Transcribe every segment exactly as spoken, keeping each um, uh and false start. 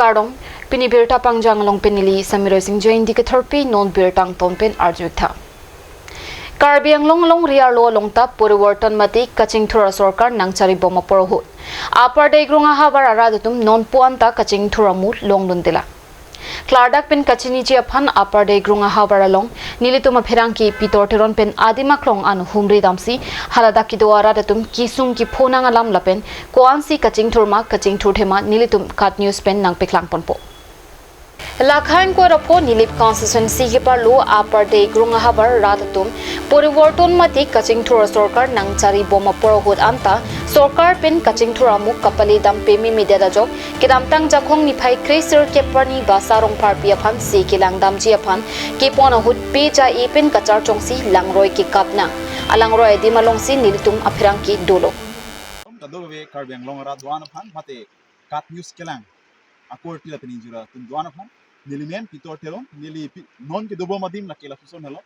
Kardom, pini birta pangjang along pen neli Sami Roysing Jain, dike thorpi non birta angton pen arju-ik tha. Karbi Anglong alongri arlo along ta poriborton mate kachingthur asorkar nangchari bom apor ahut Upper Degrung ahavar arat atum non pu-an ta kachingthur amu longdun dela. Klardak pen kachiniji aphan Upper Degrung ahavar along nelitum apherangke Pitor Teron pen adim aklong an humri damsi haladak kedo arat atum kesung kepho nang alam lapen ko-ansi kachingthur ma kachingthur the ma nelitum KAT News pen nangpeklang ponpo. Lakha ingkoi ra pho Nilip constituency keparlo Upper Degrung ahavar rat atum poriborton mate kachingthur asorkar nangchari bom apor ahut anta sorkar pen kachingthur amu kapale dam peme medet ajok kedamtang Jakhong niphai kre sirkep arni Basa Rongpharpi aphan se kelang damji aphan kepon ahut pe ja-e pen kacharchongsi langroi kekap nang. Alangroi adim alongsi nelitum apherangke dolo. Kadokave Karbi Anglong arat do-an aphan mate KAT News kelang akorte lapen ingjir atum do-an aphan. Neli men Pitor Teron, neli pi-, non kedobom adim lake lapuson helo.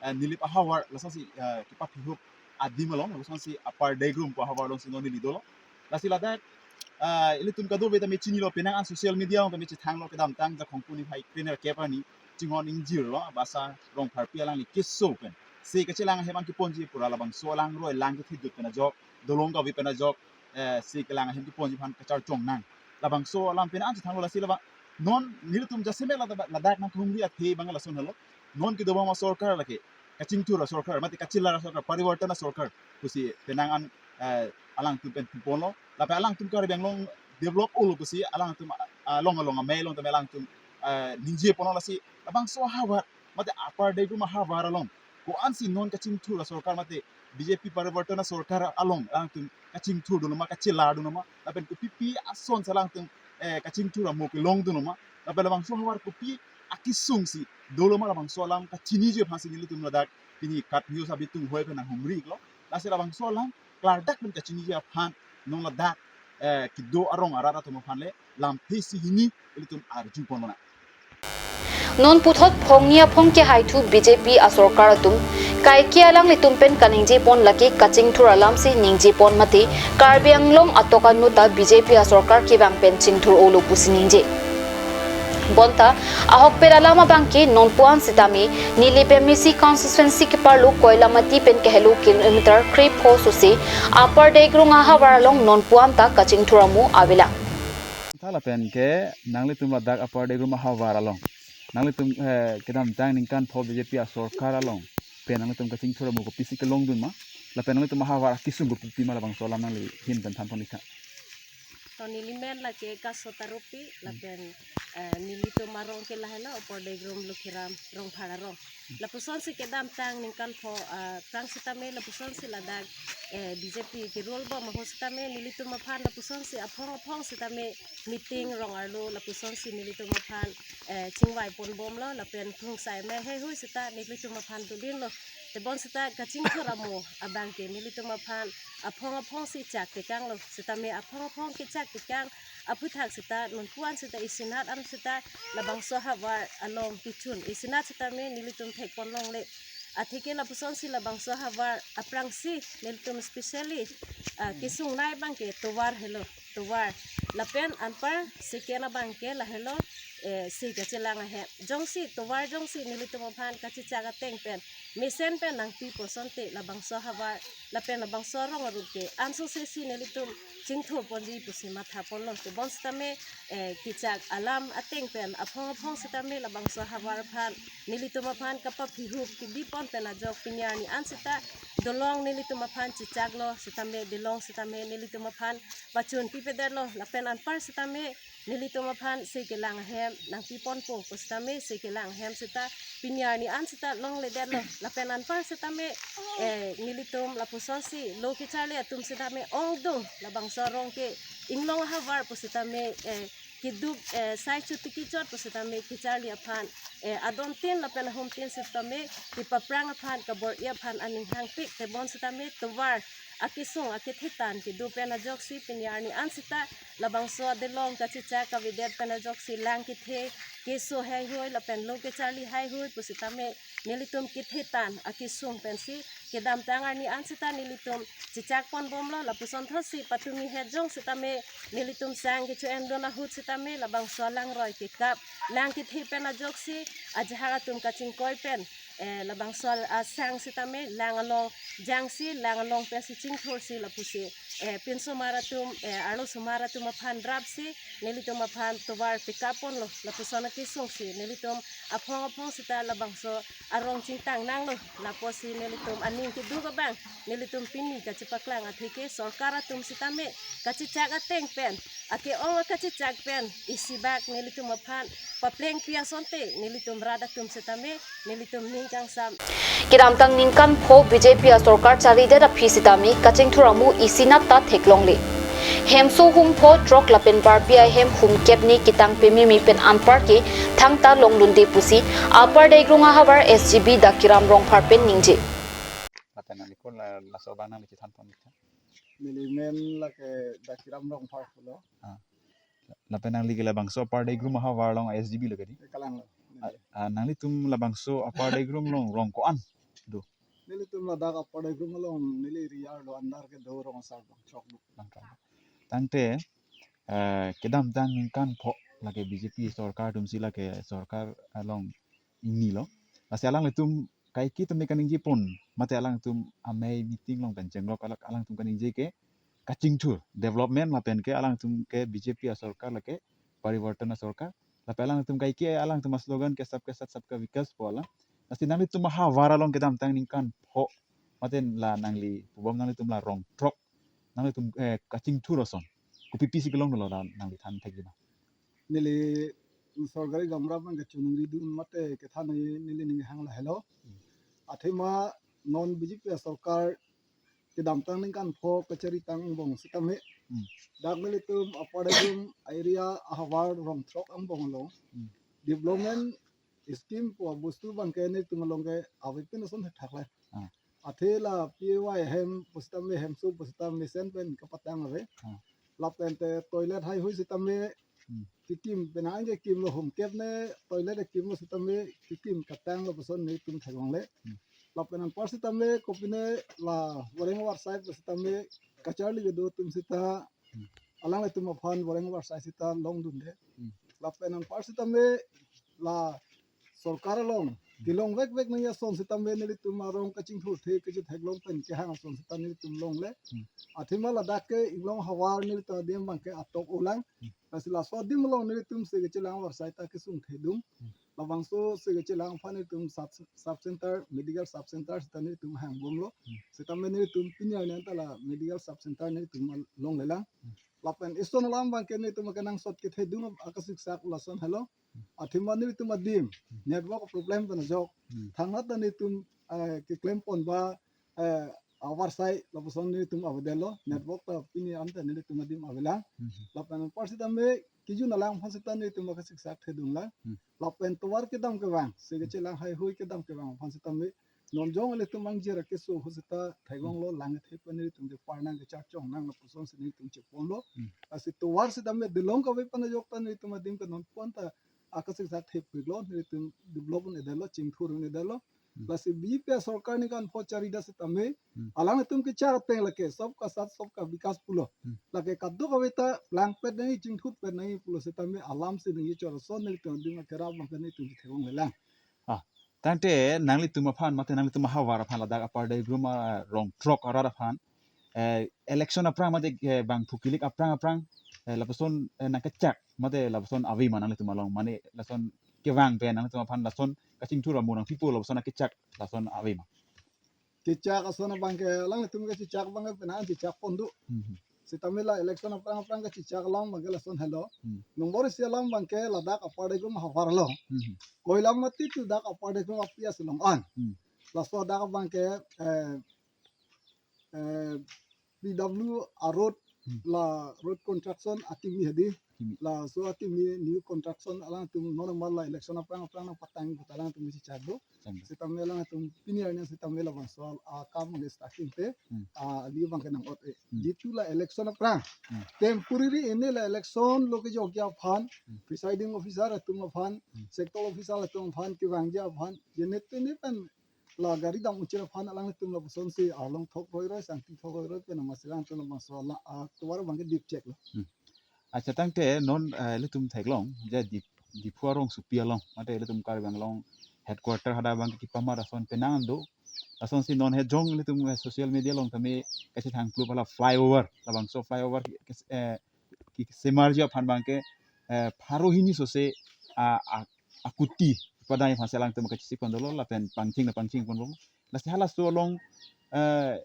Eh, Nilip ahavar lasonsi, eh, kepathihup adim along, lasonsi Upper Degrung pu ahavar alongsi non neli dolo. Lasi ladak, eh, ilitum kadokave tame chinilo, penang an social media along tame chethanglo kedamtang Jakhong niphai kre sirkep arni chinghon ingjirlo, Basa Rongpharpi alangli keso pen se kachelang ahem an keponji pura labangso alangroi lang kethedut pen ajok, dolong kave pen ajok, eh, se kelang ahem keponji aphan kacharchong nang. Labangso alam pen an chethanglo lasi labang non nelitum jasemet ladak, ladak nangkehumri athe abang lason helo. Non kedobom asorkar lake kachingthur asorkar, mate kachelar asorkar, poriborton asorkar pusi penang an, eh, alangtum pen puponlo. Lapen alangtum Karbi Anglong develop olo pusi alangtum, ah, along along amei along tame alangtum, eh, ningje ponlo lasi labangso ahavar mate Upper Degrung ahavar along ko-ansi non kachingthur asorkar mate BJP poriborton asorkar along alangtum kachingthur dunlo ma, kachelar dunlo ma, lapen kopipi asonsi alangtum, eh, kachingthur amu kelongdunlo ma, lapen labangso ahavar kopi akesungsi dolo ma, labangso alam kachiniji aphansi nelitum ladak pini KAT News abitung hoi pen nanghumri-iklo. Lasi labangso alam klardak pen kachiniji aphan non ladak, eh, kedo arong arat atum aphan le lamthe isi hini ilitum arju ponlonang. Non puthot phongni aphong kehaithu BJP asorkar atum kaike alanglitum pen kaningje pon lake kachingthur alamsi ningje pon mate Karbi Anglong atok anu ta BJP asorkar kevang pen chingthur olo pusi ningje. Bonta ahokpet alam abangke non pu-an sitame Nilip MAC constituency keparlo Koilamati pen kehelo kilometer krepho sose Upper Degrung ahavar along non pu-an ta kachingthur amu avelang. Tha lapen ke nanglitum ladak Upper Degrung ahavar along nanglitum, eh, kedamtang ningkan pho BJP asorkar along pen nanglitum kachingthur amu kopisi kelongdun ma, lapen nanglitum ahavar akesung kopi ma, labangso alam nangli ahin pen than pon-ik tha. To neli men lake Kaso Tarupi, lapen, eh, nelitum arong ke lahelo Upper Degrung Lokhiram Rongphar arong. Lapusonsi kedamtang ningkan pho, eh, prang sitame lapusonsi ladak, eh, BJP kerule bom ahut sitame nelitum aphan lapusonsi aphong aphong sitame meeting rong arlo lapusonsi nelitum aphan, eh, chingvai ponbomlo lapen krungsai me heihui sita nelitum aphan dodinlo. Tebon sita kachingthur amu abangke nelitum aphan aphong aphongsi chak tekanglo, sitame aphong aphong kechak tekang aphuthak sita non pu-an sita isinat an sita labangso ahavar along kechun isinat sitame nelitum thek pon longle. Atheke lapusonsi labangso ahavar aphrangsi nelitum specially, ah, kesungnei abangke tovar helo, tovar. Lapen anpar second abangke lahelo, eh, se kachelang ahem. Jongsi tovar jongsi nelitum aphan kachechak ateng pen mesen pen nangpipo asonte labangso ahavar lapen labangso arong arup ke ansose si nelitum chingthur ponji pusi matha ponlo. Tebon sitame, eh, kechak alam ateng pen aphong aphong sitame labangso ahavar aphan nelitum aphan kapaphihup kebi pon pen ajok pini arni an sita dolong nelitum aphan chechaklo, sitame dolong sitame nelitum aphan pachun pipedetlo, lapen anpar sitame nelitum aphan se kelang ahem nangpi ponpo pu sitame se kelang ahem sita pini arni an sita longledetlo, lapen anpar sitame, eh, nelitum lapusonsi lo kecharli atum sitame ongdung labangso arong ke inglong ahavar pu sitame, eh, kedup, eh, sai chuti kechot pu sitame kecharli aphan, eh, adon tin lapen ahum tin sitame kepaphrang aphan kabor-i aphan aning hangpik. Tebon sitame tovar akesung akethetan kedo pen ajoksi pini arni an sita labangso adolong kachechak kavedet pen ajoksi lang kethe keso heihui lapen lo kecharli heihui pu sitame nelitum kethe tan akesung pensi kedamtang arni an seta nelitum chechak ponbomlo, lapuson thotsi patumi het jong setame nelitum sang kecho-endun ahut setame labangso alangroi kekap lang kethe pen ajoksi ajahak atum kachingkoi pen, eh, labangso al-, asang setame lang along jangsi lang along pensi chingthursi lapusi, eh, pinsomar atum, eh, arlosomar atum aphan rapsi nelitum aphan tovar pekap ponlo, lapuson akesungsi nelitum aphong aphong seta labangso arong chingtang nanglo, lapusi nelitum aning keduk abang nelitum pini kachepaklang atheke sorkar atum setame kachechak ateng pen, ake-ong kachechak pen isibak nelitum aphan paplengpi asonte nelitum rat atum setame nelitum ning kangsam. Kedamtang ningkan pho B J P asorkar charidet aphi setame kachingthur amu isinat ta theklongle. Hemso hum pho throk lapen barpi ahem hum kep ni ketang pemimi pen anparke thangta longdunde pusi Upper Degrung ahavar S G B Dakiram Rongphar pen ningje. Lapen nangli ko la, laso abang nangli chethan pon ikha. Neli men lake Dakiram Rongphar pulo. Ah. Lapen nangli ke labangso Upper Degrung ahavar along S G B lo kadi? Kalang lo. Ah, ah, nanglitum labangso Upper Degrung along rong ko-an do? Nelitum ladak Upper Degrung along neli area lo under kedo rong asar bang throk do. Bang throk. Tangte, eh, kedamtang ningkan pho lake B J P sorkar atumsi lake sorkar along ingnilo. Lasi alanglitum kaike tame kaningje pon, mate alangtum amei meeting along pen chenglok alak alangtum kaningje ke kachingthur development lapen ke alangtum ke B J P asorkar lake parivartan asorkar. Lapen alangtum kaike alangtum aslogan ke sabka saath sabka vikas pu alang. Lasi nanglitum ahavar along kedamtang ningkan pho mate la nangli pubom nanglitum la rong throk nanglitum, eh, kachingthur ason kopi pisi kelong dolo la nangli than thekji ma? Neli sorkari gamra abang kachiningri dun mate kethan neli ning hang lahelo. Hmm. Athema non B J P sorkar kedamtang ningkan pho kachari tang angbong setame. Hmm. Dak nelitum Upper Degrung area ahavar rong throk angbong along. Hmm. Development scheme pu abostu abang ke nelitum along ke avepin ason thakthak le. Ah. Athe la P A Y hem pu setame hemso pu setame mesen pen kapatang ave. Ah. Lapen te toilet haihui setame Hmm. kekim penang kekim lo hum kep ne toilet kekim lo setame kekim katang lo puson nelitum theklongle. Hmm. Lapen anpar setame kopine la voreng varsai pu setame kacharli kedo atum seta Hmm. alanglitum aphan voreng varsai seta longdunde. Hmm. Lapen anpar setame la sorkar along kelong vekvek nangji ason setame nelitum arong kachingthurthe kachetheklong pen kehang ason seta nelitum longle. Hmm. Athema ladak ke Inglong ahavar nelitum adim abang ke atok ulang. Hmm. Lasi laso adim along nelitum se kachelang varsai ta kesung thedung. Hmm. Labangso se kachelang aphan nelitum sub, sub center, medical sub center seta nelitum hangbomlo. Hmm. Setame nelitum pini arni an ta la medical sub center nelitum longlelang. Hmm. Lapen ison alam abang ke nelitum kenangsot kethedung akasiksak lason helo. Athema nelitum adim network problem pen ajok. Hmm. Thangnat ta nelitum, eh, keklem pon ba, eh, avarsai lapuson nelitum avedetlo. Network ta pini an ta nelitum adim avelang. Hmm. Lapen anpar setame kejun alang aphan seta nelitum akasiksak thedunglang. Hmm. Lapen tovar kedam kevang, se kachelang haihui kedam kevang aphan setame non jong ilitum angjir akeso ahut seta theklonglo, lang kethe pen nelitum ke parnang kecharchong nang lapuson si nelitum cheponlo. Hmm. Lasi tovar setame delong kave pen ajok ta nelitum adim ke non pon ta akasiksak thepiklo, nelitum develop un-edetlo, chingthur un-edetlo. Hmm. Lasi B J P sorkar ningkan pho charidet setame, Hmm. alanglitum kechak ateng lake sabka saath sabka vikas pulo. Hmm. Lake kadokave ta langpet nangji chingthurpet nangji pulo setame alam si nangji chor ason nelitum adim akerap abang ke nelitum theklonglelang. Ah, tangte nanglitum aphan mate nanglitum ahavar aphan ladak Upper Degrung, ah, rong throk arat aphan, eh, election aphrang mate, eh, bangphu kilik aphrang aphrang, eh, lapuson, eh, nangkechak mate lapuson ave ma nanglitum along mane lason kevang pen nanglitum aphan lason kachingthur amu nangpipo lapuson akechak lason ave ma? Kechak ason abang ke alanglitum kechak abang ke penang chechak pon do. Hmm. Setame la election aphrang aphrang kechak alam abang ke lason helo. Hmm. Nombor isi alam abang ke ladak Upper Degrung ahavar along. Hmm. Koilam mati tu dak Upper Degrung apias along an. Hmm. Laso dak abang ke, eh, eh, P W a road Hmm. la road construction akimi hedi. kimi. Laso akimi new construction alangtum non mal la election aphrang aphrang nangpatang puta alangtum si chak do. Chak do. Sitame alangtum pini arni sitame labangso akam nge starting te. Hmm. Ah, ali abangke nang-ot e. Hmm. Jitu la election aphrang. Hmm. Temporary ini la election lo kejokji aphan. Hmm. Presiding officer atum aphan. Hmm. Sector officer atum aphan kevangji aphan. Jenet tene pen la gari dam unchir aphan alangtum lapusonsi arlong thok roi roi, sangti thok roi roi pen amat si alangtum labangso la, ah, tovar abangke dip chek lo. Hmm. Acha tangte non, eh, ilitum theklong, je Dip-, Diphu arongsopi along, mate ilitum Karbi Anglong headquarter hadak abangke kepamar ason penang do. Asonsi non he jong ilitum, eh, social media along tame kachethang plup hala flyover, labangso flyover ki, ki, eh, ki, kesemarji aphan abangke, eh, pharo hini sose, ah, ah, akuti padai aphansi alangtum kachisi pon dolo lapen pangching na pangching pon dolo. Lasi halaso along, eh,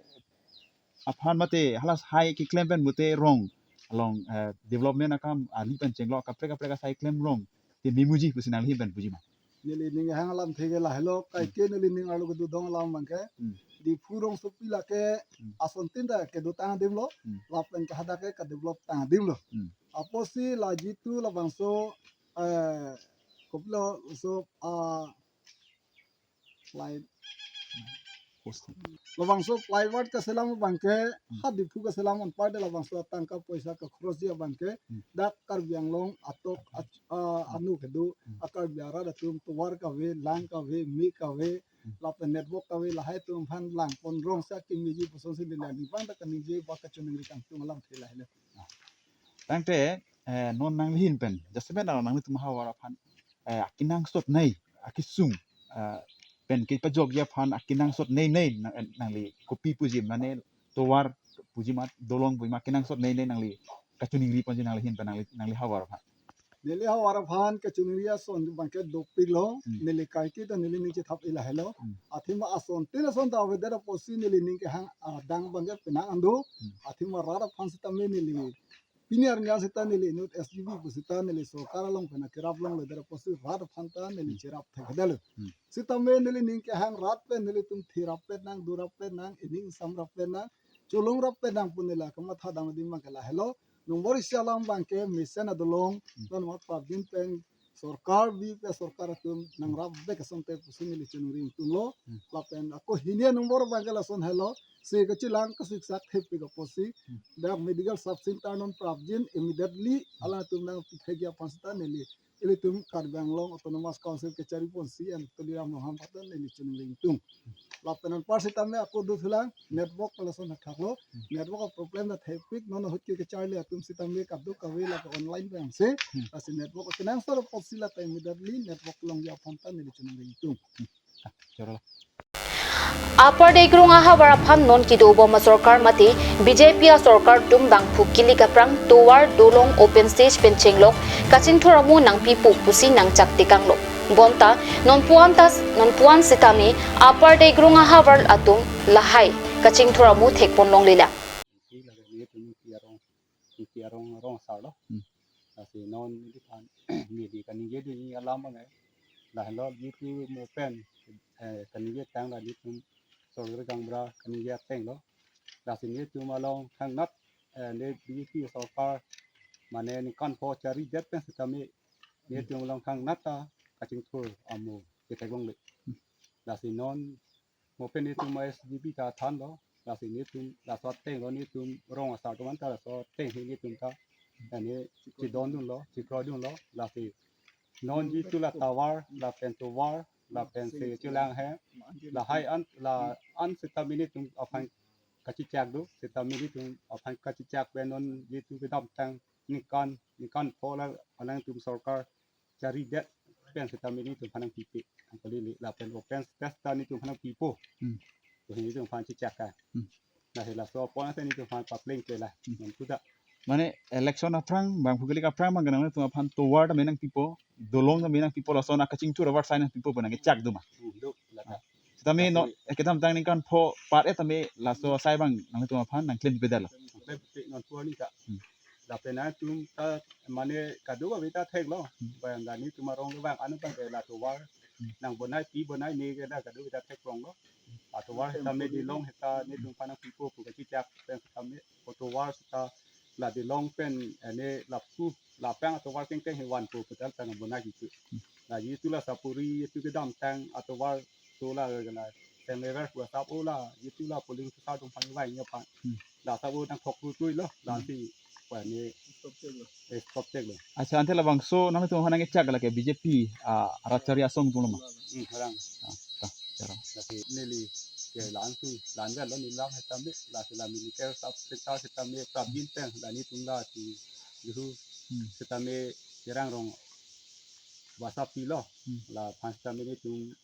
aphan mate halas hai keklem pen mute rong along, eh, development akam ali pen chenglo kaprek kaprek asai klem rong te memuji pusi nangli pen puji ma? Neli ning hang alamthe ke lahelo, kaike neli ning arlo kedodun alam abangke. Hmm. Diphu rongsopi lake Hmm. Asontin ta kedo tang adim lo, Hmm. Lapen ke hadak ke kedevelop tang adim lo. Hmm. Apotsi la jitu labangso, eh, kopilo so, ah, fly Posting. Labangso flyover keselam abangke, Hmm. ha Diphu keselam anpar de labangso tangka poisa ke khorosji abangke, Hmm. dak Karbi Anglong atok at-, ah, anu kedo, Hmm. a Karbi arat atum tovar kave, lang kave, me kave, Hmm. lapen network kave, lahai atum aphan lang pon rong sa kimiji pusonsi neli abang ta kaningje ba kachiningri kangtung alamthe lahelo. Tangte, eh, non nangli ahin pen, jasemet nanglitum ahavar aphan, eh, akenangsot nei, akesung, eh, pen kepajokji aphan akenangsot nei nei nang, eh, nangli kopi puji mane tovar puji ma dolong puji ma akenangsot nei nei nangli kachiningri ponji nangli ahin pen nangli, nangli havar aphan. Neli havar aphan kachiningri ason abangke dopik lo, Hmm. neli kaike ta neli ning chethap lahelo. Hmm. Athema asontin ason ta avedet apotsi neli ning kehang adang abangke penang an do. Hmm. Athema rat aphan sitame neli pini arni sita neli inut S G B pu sita neli sorkar along pen kerap longledet apotsi rat aphan ta neli Hmm. cherap thekdalo. Hmm. Sitame neli ning kehang rat pen nelitum thirap pen nang, durap pen nang, ining samrap pen nang, cholongrap pen nang pu neli kamatha dam adim abangke lahelo. Nombor isi alam abangke mesen adolong, Hmm. non mat prabjin pen sorkar bi pe sorkar atum nangrap bek asonte pusi neli chiningri ingtunglo. Hmm. Lapen ako hini nombor abangke lason helo, se kachilang kasiksak thepik apotsi, Hmm. dak medical sub center non prabjin immediately Hmm. alangtum nangpithekji aphan sita neli ilitum Karbi Anglong Autonomous Council kachari pon C M Tuliram Ronghang aphan ta neli chiningri ingtung. Lapen anpar sitame ako dothulang network lason thaklo. Hmm. Network a problem ta thepik non ahut ke kacharli atum sitame kadokave lake online pen se. Hmm. Lasi network akenangsot apotsi lata immediately network longji aphan ta neli chiningri ingtung. Choro. Upper Degrong ahavar aphan non kedobom asorkar mate B J P asorkar atum bangphu kilik aphrang tovar dolong open stage pen chenglok kachingthur amu nangpipo pusi nangchak tekanglo. Bonta non puan tas, non puan sitame Upper Degrong ahavar atum lahai kachingthur amu thekpon longlelang. Isi lake nelitum Ingti arong, Ingti arong, rong asar lo. Hmm. Lasi non neliphan neli kaningje dun alam abang eh. Lahelo jitu mo pen, eh, kaningje tang la jitu sorkar gaonbura kaningje ateng lo. Lasi nelitum along thangnat, eh, ne B J P sorkar mane ningkan pho charidet pen sitame nelitum along thangnat ta kachingthur amu ketheklongle. Lasi non mo pen nelitum S G B ta thanlo, lasi nelitum laso ateng lo nelitum rong asar atum anta laso ateng he nelitum ta, ani chidondunlo, chikroidunlo, lasi non jitu la tovar, lapen tovar, lapen se chilang he, lahai an, la an sitame nelitum aphan kachichak do, sitame nelitum aphan kachichak pen non jitu kedamtang ningkan, ningkan pho la alangtum sorkar charidet pen sitame nelitum aphan nangpipe. Angkali li lapen open space ta nelitum aphan nangpipo. Hmm. To nelitum aphan chichak ka. Hmm. Lahei laso apot ta nelitum aphan papleng ke la. Hmm. Nangkuda. Mane election aphrang, bangphu kilik aphrang abang nangtum aphan tovar tame nangpipo, dolong tame nangpipo, lason akachingthur avar asai nangpipo pu nangkechak do ma? Hmm, do, lata. Sitame non, Lasi eh, kedamtang ningkan pho par-et tame laso asai abang nangtum aphan nangklempipe detlo. Nangklempipe non puan ni ta. Hmm. Lapen nangtum ta mane kadokave ta theklo. Hmm. Bang la nelitum arong abang anu abangke la tovar. Hmm. Nangbonai pibonai ne ke la kadokave ta theklonglo. La tovar sitame dolong sita nelitum aphan nangpipo pu kachichak pen sitame ko tovar sita La Dilong pen ene lapu lapang atovar kengkeng he van ko petal tang bonai kitu. La jitu la Sapuri jitu kedamtang atovar tola la Senglever pu asap o la jitu la polling sar dong pang vai nyo pang. Hmm. La asap o nangthok tu tui lo la Hmm. si pa ne Stop check lo. eh, stop check lo. Accha, ante labangso nanglitum aphan nangkechak la ke B J P, ah, Ratchari Asong atum lo ma? Hmm, harang. Ah, ta, charo. Lasi neli ke la-an si, la-an vel lo neli lang sitame, lasi la medical sub center sitame, prabin pen, la netum la si, lihu, Hmm. sitame, Terang Rong, basa pilo, Hmm. laphan sitame netum,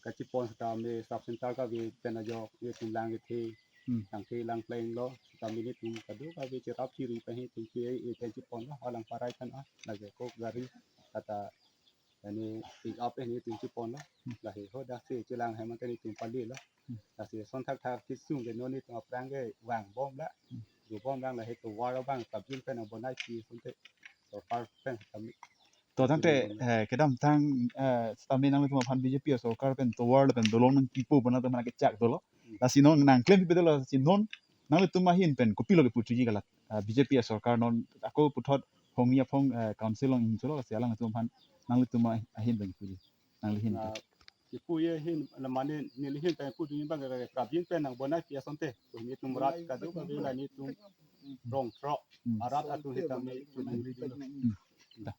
kachepon sitame, sub center kave pen ajok, netum lang kethe, Hmm. tangte lang pleng lo, sitame netum kadokave cherap chiri pen netum ke, eh, pen chepon lo, alang parai kan ah, lagi ko gari, kata, Lani pick up eh netum chepon lo. Hmm. Lasi ho dak si chelang hem ante netum pali lo. Hmm. Lasi son thakthak kisung ke non netum aphrang ke vangbom la. Hmm. Dobom lang lasi tovar abang prabin pen abonai pi sonte. Sorkar pen kami. To tangte, Hmm. eh, kedamtang, eh, sitame nanglitum aphan B J P asorkar pen tovar pen dolong nangpipo bonai atum aphan kechak dolo. Hmm. Lasi non nangklem pipe dolo lasi non nanglitum ahin pen kopilo kepu thuji kalat, ah, B J P asorkar non ako puthot Hongni aphong, eh, council along ingcholo lasi alangtum aphan nanglitum ahin pen puji. Nangli ahin pen. Na, kipu ye ahin, la mane neli ahin pen puji abang ke prabin pen nangbonai pi asonte. Netum rat kadokave la netum rongthrok. Hmm. Arat atum sitame chunang ri dulu. Hmm. Da.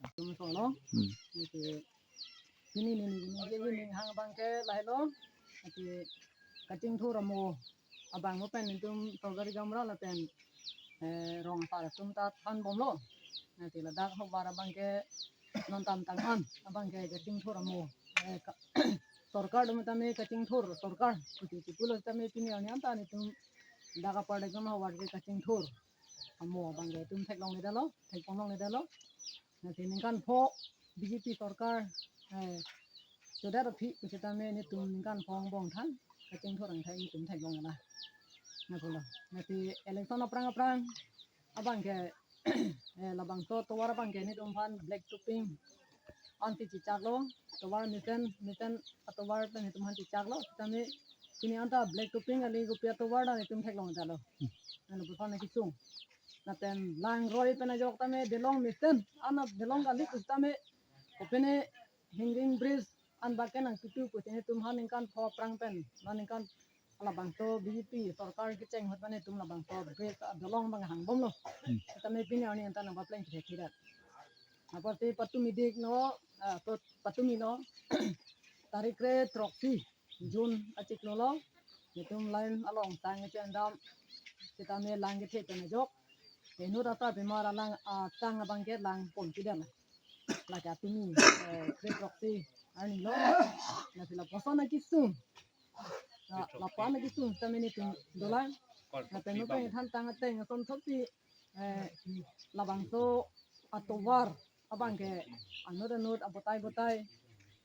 Atum solo. Hmm. Ante pini neli neli neli hang abang ke lahelo. Ante kachingthur amo abang mo pen netum sorkari gamra lapen, eh, rong asar atum ta thanbomlo. Ante ladak hobar abang ke non tam tang an abang ke kachingthur amo. Eh, ka-, sorkar dum tame kachingthur sorkar. Kuti kuti pulo tame pini arni anta netum dak apar dek nama hobar ke kachingthur amo abang ke netum theklongledetlo, thekponglongledetlo. Lasi ningkan pho B J P sorkar, eh, chodat aphi pusitame netum ningkan pho angbong than, kachingthur angthek netum theklong la. Napulo. Lasi election aphrang aphrang abang ke, eh, labangso tovar abang ke netum aphan black topping ansi chechaklo, tovar mesen, mesen atovar pen netum aphan chechaklo, sitame pini anta black topping kali kopi atovar ta netum theklongdetlo. Ano buphan kisung. Lapen lang roi pen ajok tame Dilong mesen, ana Dilong kali pusitame, kopine Hingring Bridge an bak ke nangtutu pusi netum aphan ningkan pho aphrang pen, la ningkan labangso B J P sorkar kecheng ahut pen netum labangso bridge, ah, Dilong abang hangbomlo. Hmm. Sitame pini arni anta nangpapleng kithek kirat. Apotsi patumi dik no, ah, pat-, patumi no, tarik kre throksi June achiklo lo, netum line along tang kechendam, sitame lang kethe pen ajok. Inut ata pimar alang, ah, tang abang ke lang pon kidam. Lake atumi, eh, kre throksi arni lo, lasi lapuson akisung. La, lapuson akisung sitame netum dolang. Lapen nupeng than tang ateng ason thotsi, eh, labangso atovar abang ke anut anut abotai botai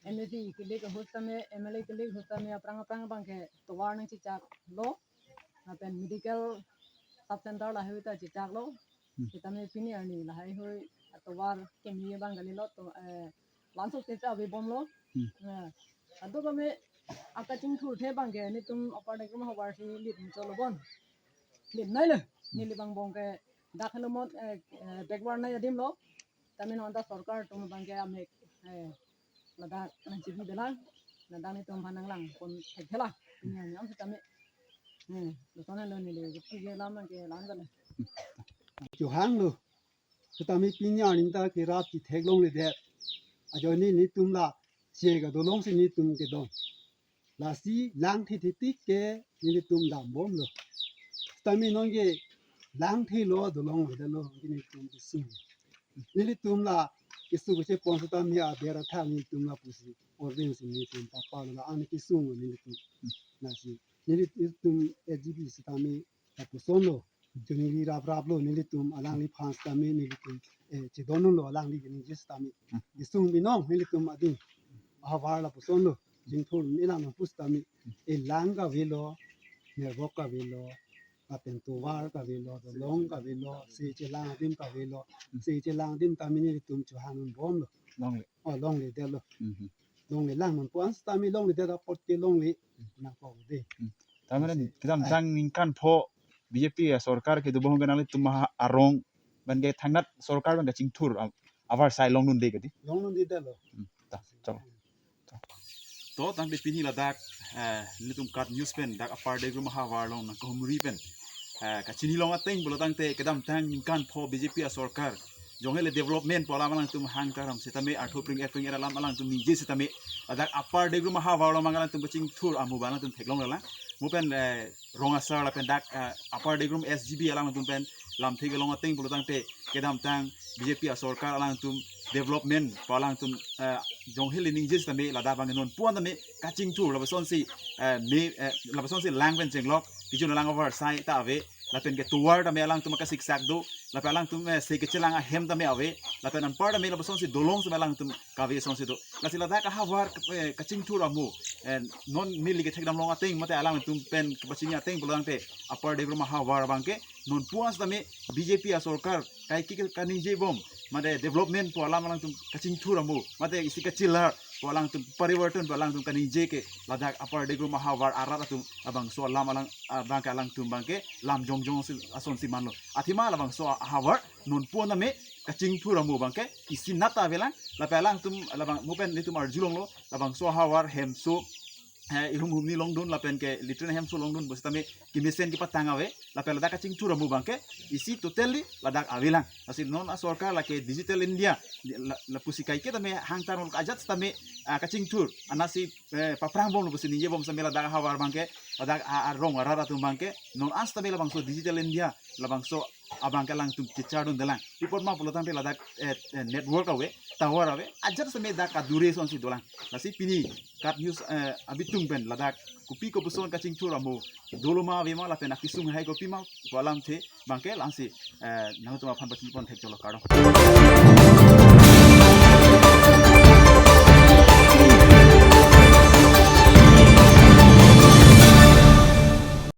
M A C kilik ahut tame, M L A kilik ahut tame, aphrang aphrang abang ke tovar nangchechaklo. Lapen medical sub center lahai ta chechaklo. Hmm. Sitame pini arni lahai hui atovar kemi abang kalilo to, eh, laso stage avebomlo. Hmm. Eh, ado kami akachingthurthe abang ke netum apar dek nama hobar si lit muchotlo bon. Lit nailo. Neli abang bong ke dak helo mot, eh, eh, backward nai adim lo. Tame non ta sorkar atum abang ke amek, eh, ladak nangchibi belang, ladak netum aphan nanglang pon thekthela. Pini arni sitame. Eh, lason lo neli ke pu ke lam ke lam dale. Chehanglo. Sitame pini arni ta kerap chetheklongledet. Ajoine netum la che kadolong si netum kedon. Lasi langthe thetik ke nelitum dambomlo. Sitame non ke langthelo, dolongledetlo, nelitum kesung. Nelitum la kesung kechepon sitame aber athak nelitum lapusi orvin si nelitum papalo la-an kesung nelitum. Lasi nelitum A G P sitame lapuson lo. Choningri rapraplo nelitum alangliphan sitame nelitum, eh, chedondunlo alangli keningje sitame. Hmm. Kesung binong nelitum ading. Ahavar lapuson lo. Jingthur nelang nangpu sitame. Eh, lang kavelo, nerbok kavelo, lapen tovar kavelo, dolong kavelo, se chelang adim kavelo, se chelang adim tame nelitum chehangdunbomlo. Longle. Oh, longledetlo. Mhm. Longlelang nangpu an sitame longledet apot ke longle. Nangkok de. Hmm. Tame kedamtang ningkan pho B J P asorkar kedo bohong ke nanglitum arong abangke thangnat sorkar abang kachingthur a-, avar sai longdunde kadi. Longdundedetlo. Hmm, ta, chalo. To tangte pini ladak, eh, nelitum KAT News pen dak Upper Degrum ahavar along nangkahumri pen, eh, kachinilong ateng pulo tangte kedamtang ningkan pho B J P asorkar jonghele development pu alam alangtum hang taram setame, artho pring epring era alam alangtum ningje setame, ladak Upper Degrum ahavar along abang alangtum kachingthur amu abang alangtum theklong lang. Mo pen, eh, rong asar lapen dak, eh, Upper Degrum S G B alangtum pen lamthe kelong ateng pulo tangte kedamtang B J P asorkar alangtum development pu alangtum, eh, jonghele ningje setame ladak abang non pu-an tame kachingthur, labasonsi, eh, me, eh, labasonsi lang pen chenglok, kejun alang avar sai ta ave, lapen ke tovar tame alangtum kasiksak do, lapen alangtum, eh, se kechelang ahem tame ave, lapen anpar tame labasonsi dolong tame alangtum kave asonsi do. Lasi ladak ahavar, eh, kachingthur amu, eh, non neli kethekdam long ateng mate alangtum pen kepachini ateng pulo tangte Upper Degrum ahavar abangke non pu-an setame B J P asorkar kaike ke kaningje bom, mate development pu alam alangtum kachingthur amu, mate isi kachelar pu alangtum, parivartan pu alangtum kaningje ke ladak Upper Degrum ahavar arat atum labangso alam alang, abangke alangtum abangke lam jongjong si, asonsi manlo. Athema labangso ahavar non pu-an tame kachingthur amu abangke isi nat ta avelang, lapen alangtum labang mo pen nelitum arjulonglo, labangso ahavar hemso, eh, ihum humni longdun lapen ke latrine hemso longdun pu setame kemesen kepatang ave, lapen ladak kachingthur amu abangke isi totally ladak avelang. Lasi non asorkar lake Digital India la, lapusi kaike tame hang tarmul ajat setame, ah, kachingthur, anasi, eh, paphrang bomlo pusi ningje bom setame ladak ahavar abangke, ladak a, arong arat atum abangke non an setame labangso Digital India labangso abangke alangtum chechardundelang. Pi apot ma pulo tangte ladak, eh, eh, network ave, tovar ave, ajat setame dak kadure asonsi dolang. Lasi pini KAT News, eh, abitung pen ladak kopi kopuson kachingthur amu dolo ma ave ma lapen akesung hai kopi ma pu alamthe abangke la-ansi, eh, nangtum aphan pachini pon thek chalo, kardom.